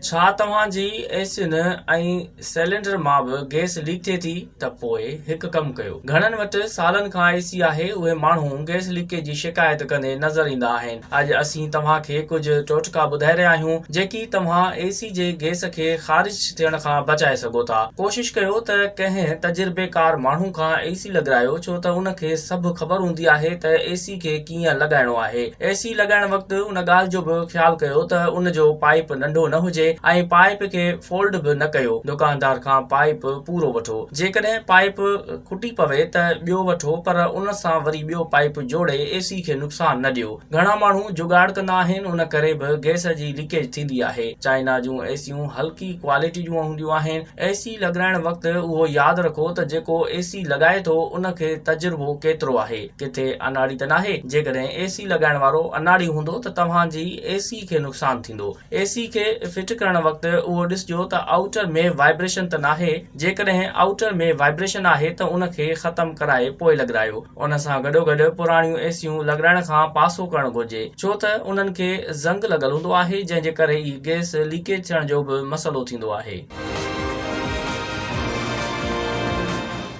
ڇا توهان جي ايسين ۽ سئلينڊر مان به گئس ليڪ ٿئي ٿي ته پوء هڪ ڪم ڪيو. گهڻن وٽ سالن کان اي سي آهي اهي ماڻهو گئس ليڪيج جي شڪايت ڪندي نظر ايندا آهن. اڄ اسين توهان کي ڪجهه ٽوٽڪا ٻڌائي رهيا آهيون جيڪي توهان اي سي جي گئس کي خارج ٿيڻ کان بچائي سگهو ٿا. ڪوشش ڪيو ته ڪنهن تجربيڪار ماڻهو کان اي سي لڳرايو ڇو ته ان کي سڀ خبر هوندي آهي ته اي سي کي ڪيئن لڳائڻو آهي. اي سي لڳائڻ وقت ان ڳالهه جو به خيال ڪيو ته ان جو پائيپ ننڍو نه هجي ۽ پائيپ کي فولڊ به نه ڪيو. دڪاندار کان پائيپ پورو وٺو. جيڪڏهن پائيپ کٽي پوي ته ٻيو وٺو پر ان سان وري ٻيو پائيپ جوڙي اي سي کي نقصان نه ڏيو. گهڻا ماڻهو جگاڙ ڪندا آهن ان ڪري به گئس جي ليڪيج ٿيندي آهي. چائنا جون اي سيون هلڪي ڪوالٽي جون هونديون آهن. اي سي لڳرائڻ وقت اهو ياد رکو ته جيڪو اي سي لڳائي ٿو ان کي تجربو ڪيترو آهي، ڪٿي اناڙي ته ناهي، جيڪڏهن اي سي لڳائڻ وارو اناڙي هوندو ته توهان جي اي سي کي نقصان ٿيندو. اي سي کي فٽ ڪرڻ وقت اهو ڏسجو ته آئوٽر ۾ وائبريشن ته ناهي، جيڪڏهن آئوٽر ۾ وائبريشن آهي ته ان کي ختم ڪرائي پوء لڳرايو. ان سان گڏوگڏ پراڻيون اي سيون لڳرائڻ کان پاسو ڪرڻ گهرجي ڇو ته انهن کي زنگ لڳل هوندو آهي جنهن جي ڪري ئي گئس ليڪيج ٿيڻ جو به مسئلو ٿيندو آهي.